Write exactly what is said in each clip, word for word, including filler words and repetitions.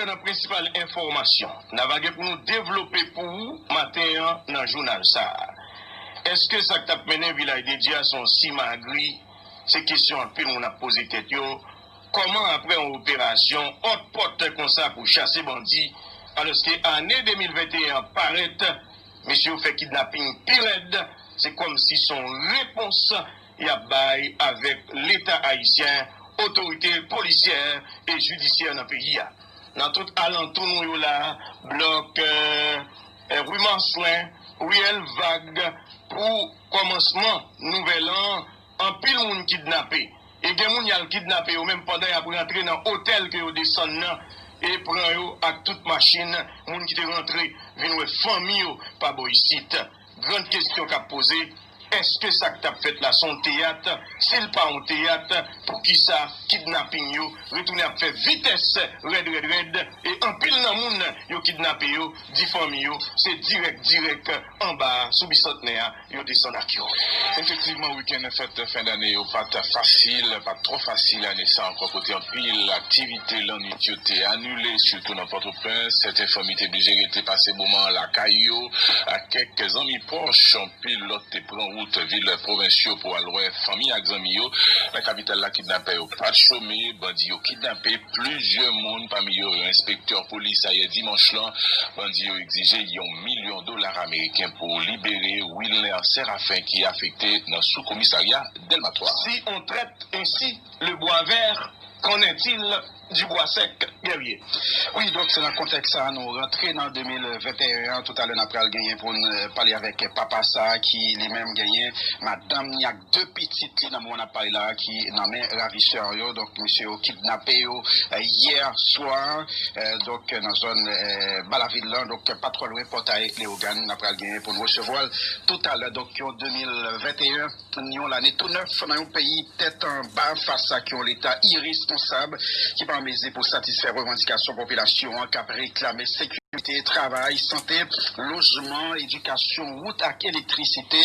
Nan prensipal enfòmasyon n ava gen pou nou devlope pou ou maten an nan jounal sa a. Èske sa k t ap mennen Vilaj de Dye a se yon simagri? Se kesyon anpil moun ap poze tèt yo. Kòman apre yon operasyon òtpòt konsa pou chase bandi, alòske ane de mil venteyen an parèt, mesye yo fè kidnaping pi rèd, se kòmsi se yon repons y ap bay avèk Leta ayisyen, otorite polisyè e jidisyè nan peyi a. Nan tout alantou nou yo la, blòk, euh, euh, Ri Maslin, Riyèl Vag, pou kòmansman nouvèl an, anpil moun kidnape. E gen moun y al kidnape yo menm pandan y ap rantre nan otèl ke yo desann nan, e pran yo ak tout machin. Moun ki te rantre vin wè fanmi yo pa bò isit. Grann kesyon k ap poze, èske sa k t ap fèt la se yon teyat? Si l pa yon teyat, poukisa kidnaping yo retounen ap fè vitès rèd, rèd, rèd, e anpil nan moun yo kidnape yo di fanmi yo se dirèk, dirèk anba a, sou Bisantnè a, yo desann ak yo. Efektivman, wikenn fèt fen dane yo pa t fasil, pa t twò fasil ane sa ankò, kote anpil aktivite lannwit yo te anile, sitou nan Pòtoprens. Sèten fanmi te blije rete pase moman an lakay yo ak kèk zanmi pwòch. Anpil lòt te pran wout vil pwovens yo pou al wè fanmi ak zanmi yo. Nan kapital la, kidnapè yo pa t chome, bandi yo kidnape plizyè moun, pami yo yon enspektè polis ayè dimanch lan. Bandi yo egzije yon milyon dola ameriken pou libere Wilner Séraphin ki afekte nan sou komisarya Dèlma twa. Si on traite ainsi le bois vert, qu'en est-il du bois sec, guerrier? Wi, donk se nan kontèks sa a nou rantre nan de mil venteyen an. Toutalè n ap pral genyen pou n pale avèk papa sa a ki li menm genyen madanm ni ak de pitit li nan moman n ap pale la a ki nan men ravisè yo. Donk, mesye yo kidnape yo, euh, yè swa, euh, donk, nan zòn, euh, Balavil lan, donk, pa twò lwen Pòtay Leyogàn. N ap pral genyen pou n resevwa l toutalè. Donk, yon de mil venteyen, yon lane tou nèf nan yon peyi tèt anba fas ak yon Leta iresponsab ki pa an mezi pou satisfè revandikasyon popilasyon an k ap reklame sekirite, travay, sante, lojman, edikasyon, wout ak elektrisite.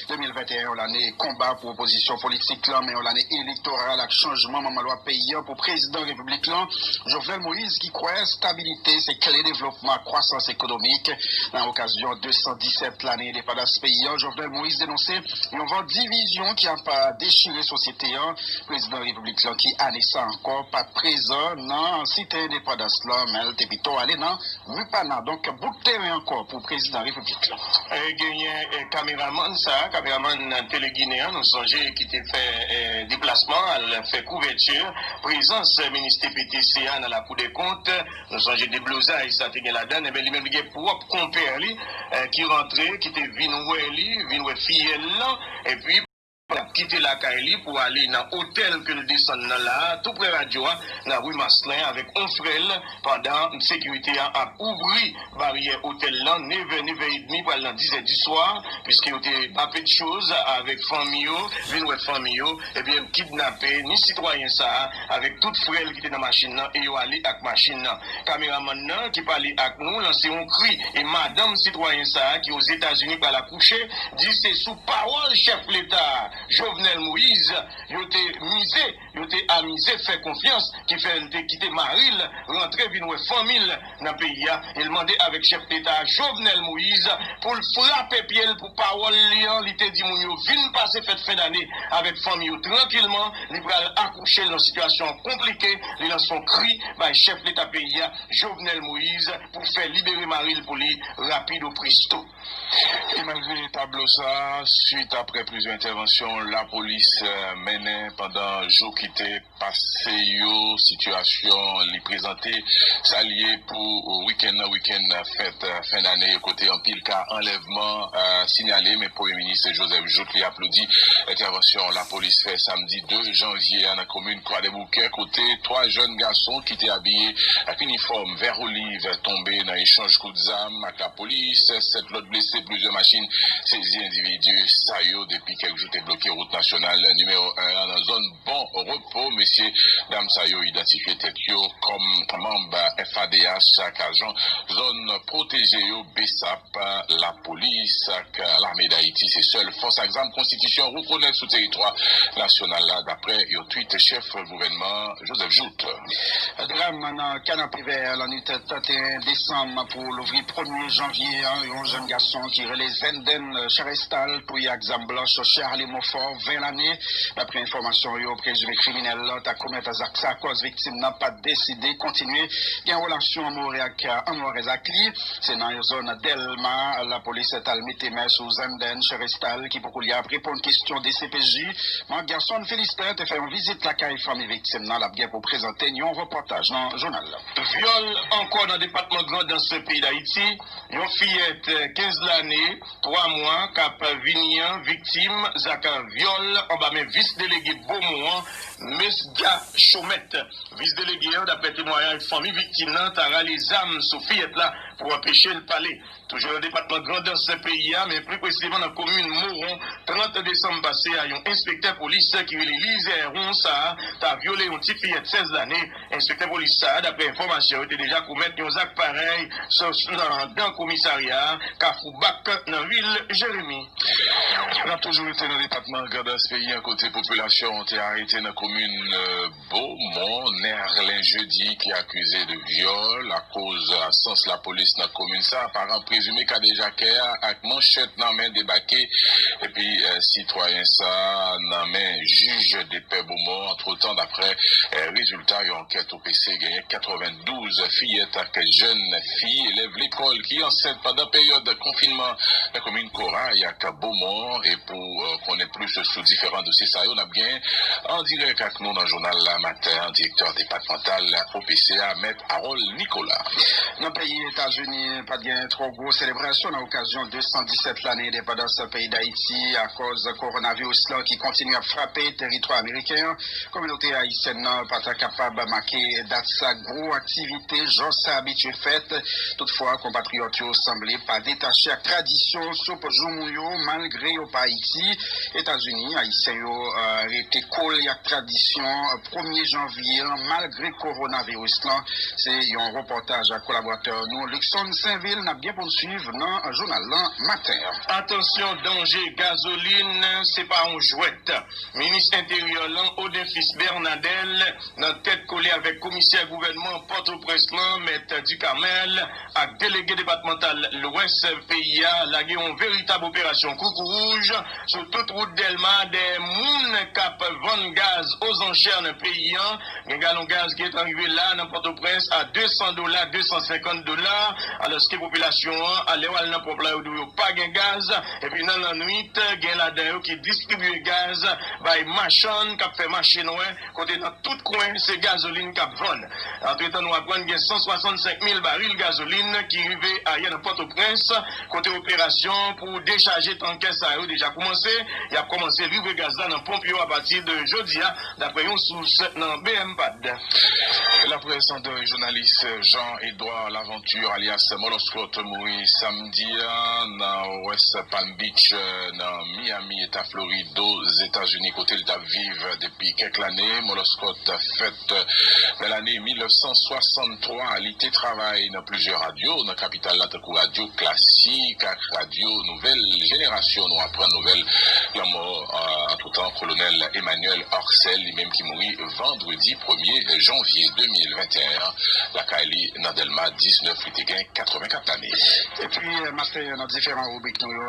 De mil venteyen, yon lane konba pou opozisyon politik lan, men yon lane elektoral ak chanjman manman lwa peyi an pou prezidan repiblik lan, Jovenel Moïse, ki kwè estabilite se kle devlopman ak kwasans ekonomik. Nan okazyon de san disèt lane endepandans peyi an, Jovenel Moïse denonse yon van divizyon ki ap dechire sosyete an. Prezidan repiblik lan ki ane sa ankò pa t prezan nan Site Endepandans lan, men l te pito ale nan Mupana. Donk, bout teren ankò pou prezidan repiblik lan. E, genyen, e, kameramann sa a, kameramann Tele Ginen an, nou sonje, ki te fè, e, deplasman, al fè kouvèti prezans minis T P T C a nan Lakou dè Kont. Nou sonje deblozay sa te gen ladan l, enben, li menm li gen pwòp konpè li, e, ki rantre, ki te vin wè li, vin wè fiyèl lan, epi l ap kite lakay li pou ale nan otèl ke l desann nan la a, tou prè radyo a, nan Ri Maslin, avèk on frè l, pandan sekirite a ap ouvri baryè otèl lan, nevè, nevè edmi, pral nan dizè di swa, piske yo te ba pe de choz avèk fanmi yo, vin wè fanmi yo, ebyen, kidnape ni sitwayen sa a, avèk tout frè l ki te nan machin nan, e yo ale ak machin nan. Kameramann nan ki pale ak nou lanse yon kri, e madanm sitwayen sa a ki Ozetazini pral akouche, di se sou pawòl chèf Leta a, Jovenel Moïse, yo te mize, yo te amize fè konfyans, ki fè l te kite mari l rantre vin wè fanmi l nan peyi a, e l mande avèk chèf Leta a, Jovenel Moïse, pou l frape pye l pou pawòl li an, li te di moun yo vin pase fèt fen dane avèk fanmi yo trankilman, li pral akouche l nan sitiyasyon konplike, li lanse yon kri bay chèf Leta peyi a, Jovenel Moïse, pou fè libere mari l pou li rapido presto. E malgre tablo sa a, swit apre plizyè entèvansyon lapolis, eh, mennen pandan jou ki te pase yo, sitiyasyon li prezante sa l ye pou wikenn nan, wikenn fèt, eh, fen dane, kote anpil ka anlèvman, eh, siyale, men Premye Minis Joseph Jouthe li aplodi entèvansyon lapolis fè samdi de janvye a nan komin Kwadèboukè, kote twa jèn gason ki te abiye ak inifòm vè oliv tonbe nan echanj kout zam ak lapolis. Sèt lòt blese, plizyè machin sezi. Endividi sa yo, depi kèk jou, te bloke wout nasyonal nimewo en an nan zòn Bon repo. Mesye dam sa yo idantifye tèt yo kòm manm F A D H ak ajan zòn pwoteje yo, BSAP, lapolis ak lame Dayiti. Se sèl fòs ak zam konstitisyon an rekonèt sou teritwa nasyonal la, daprè yon tweet chèf gouvènman Joseph Jouthe. Dram nan Kanapevè lannwit trannteyen desanm pou louvri premye janvye an, yon jèn gason ki rele Zenden Cherestal, touye ak zam blanch Charlie Monfort, ven lane. Daprè enfòmasyon yo, prezime kriminèl la ta komèt zak sa akòz viktim nan pa t deside kontinye gen relasyon amore ak, amorèz ak li. Se nan zòn Dèlma lapolis t al mete men sou Zenden Cherestal, ki pou koulye a ap reponn kesyon D C P J. Marc Gerson Philistin te fè yon vizit lakay fanmi viktim nan. L ap gen pou prezante n yon repòtaj nan jounal la. Vyòl ankò nan depatman Grandans peyi Dayiti. Yon fiyèt kenz lane, twa mwa, k ap vini an viktim zak vyòl anba men vis delege Bomon an, Mesga Chomèt. Vis delege an, daprè temwayaj fanmi viktim nan, ta rale zam sou fiyèt la pou anpeche l pale. Toujou nan depatman Grandans peyi a, men pli presizeman nan komin Moron, trant desanm pase a, yon enspektè polis ki rele Lizè Ronsa ta vyole yon ti fiyèt sèz lane. Enspektè polis sa a, daprè enfòmasyon yo, te deja komèt yon zak parèy sou, nan, nan komisarya Kafou Bak nan vil Jeremi. N ap toujou rete nan depatman Grandans peyi an, kote popilasyon an te arete nan komin, euh, Bomon, Nerlen Jedi, ki akize de vyòl. Akoz absans lapolis nan komin sa, paran prezime kadejakè a ak manchèt nan men debake, epi, eh, sitwayen sa nan men jij depè Bomon. Antretan, daprè, eh, rezilta yon ankèt O P C, genyen katrevenndouz fiyèt ak jèn fi, elèv lekòl, ki ansent pandan peryòd konfinman nan komin Koray ak Bomon. E pou, eh, konnen plis sou diferan dosye sa yo, n ap gen an dirèk ak nou nan jounal la maten an, direktè depatmantal O P C a, Mèt Harold Nicolas. Nan peyi Etazini, pa t gen twò gwo selebrasyon nan okazyon de san disèt lane endepandans peyi Dayiti akòz kowonaviris lan ki kontinye ap frape teritwa ameriken an. Kominote ayisyèn nan pa ta kapab make dat sa gwo aktivite jan sa abitye fèt. Toutfwa, konpatriyòt yo sanble pa detache ak tradisyon soup joumou yo, malgre yo pa Ayiti. Etazini, Ayisyen yo, eh, rete kole ak tradisyon, eh, premye janvye an, malgre kowonaviris lan. Se yon repòtaj ak kolaboratè nou, Luckson Sainvil, n ap gen pou n swiv nan jounal lan maten an. Atansyon, danje gazolin, se pa yon jwèt. Minis Enteryè lan, Odemfis Bernadel, nan tèt kole avèk komisè gouvènman Pòtoprens lan, Mèt Ducamel, ak delege depatmantal Lwès peyi a, lage yon veritab operasyon koukouwouj sou tout wout Dèlma dèyè moun k ap vann gaz ozanchè nan peyi an. Gen galon gaz ki gentan rive la nan Pòtoprens a de san dola, de san senkant dola, alòske popilasyon an, a lè w al nan ponp la, yo di w yo pa gen gaz, epi nan lannwit, gen ladan yo ki distribye gaz bay machann k ap fè mache nwè, kote nan tout kwen, se gazolin k ap vann. Antretan, nou aprann gen san swasannsenk mil baril gazolin ki rive ayè nan Pòtoprens, kote operasyon pou dechaje tankè sa yo deja koumanse. Y ap kòmanse livre gaz la nan ponp yo apati de jodi a, daprè yon sous nan B M pad. Laprès an dèy jounalis Jean Edouard Laventure, alyas Moloskot, mouri samdi a nan West Palm Beach, nan Miami, Eta Florid, Ozetazini, kote l t ap viv depi kèk lane. Moloskot fèt nan lane mil nèf san swasanntwa. Li te travay nan plizyè radyo nan kapital la, tankou Radyo Klasik ak Radyo Nouvèl Jenerasyon. Nou aprann nouvèl lanmò, euh, antretan, Kolonèl Emmanuel Orcel, li menm ki mouri vandredi premye janvye de mil venteyen an, lakay li nan Dèlma diznèf, li te gen katrevenkat lane. Epi, euh, maten, nan diferan ribrik nou yo,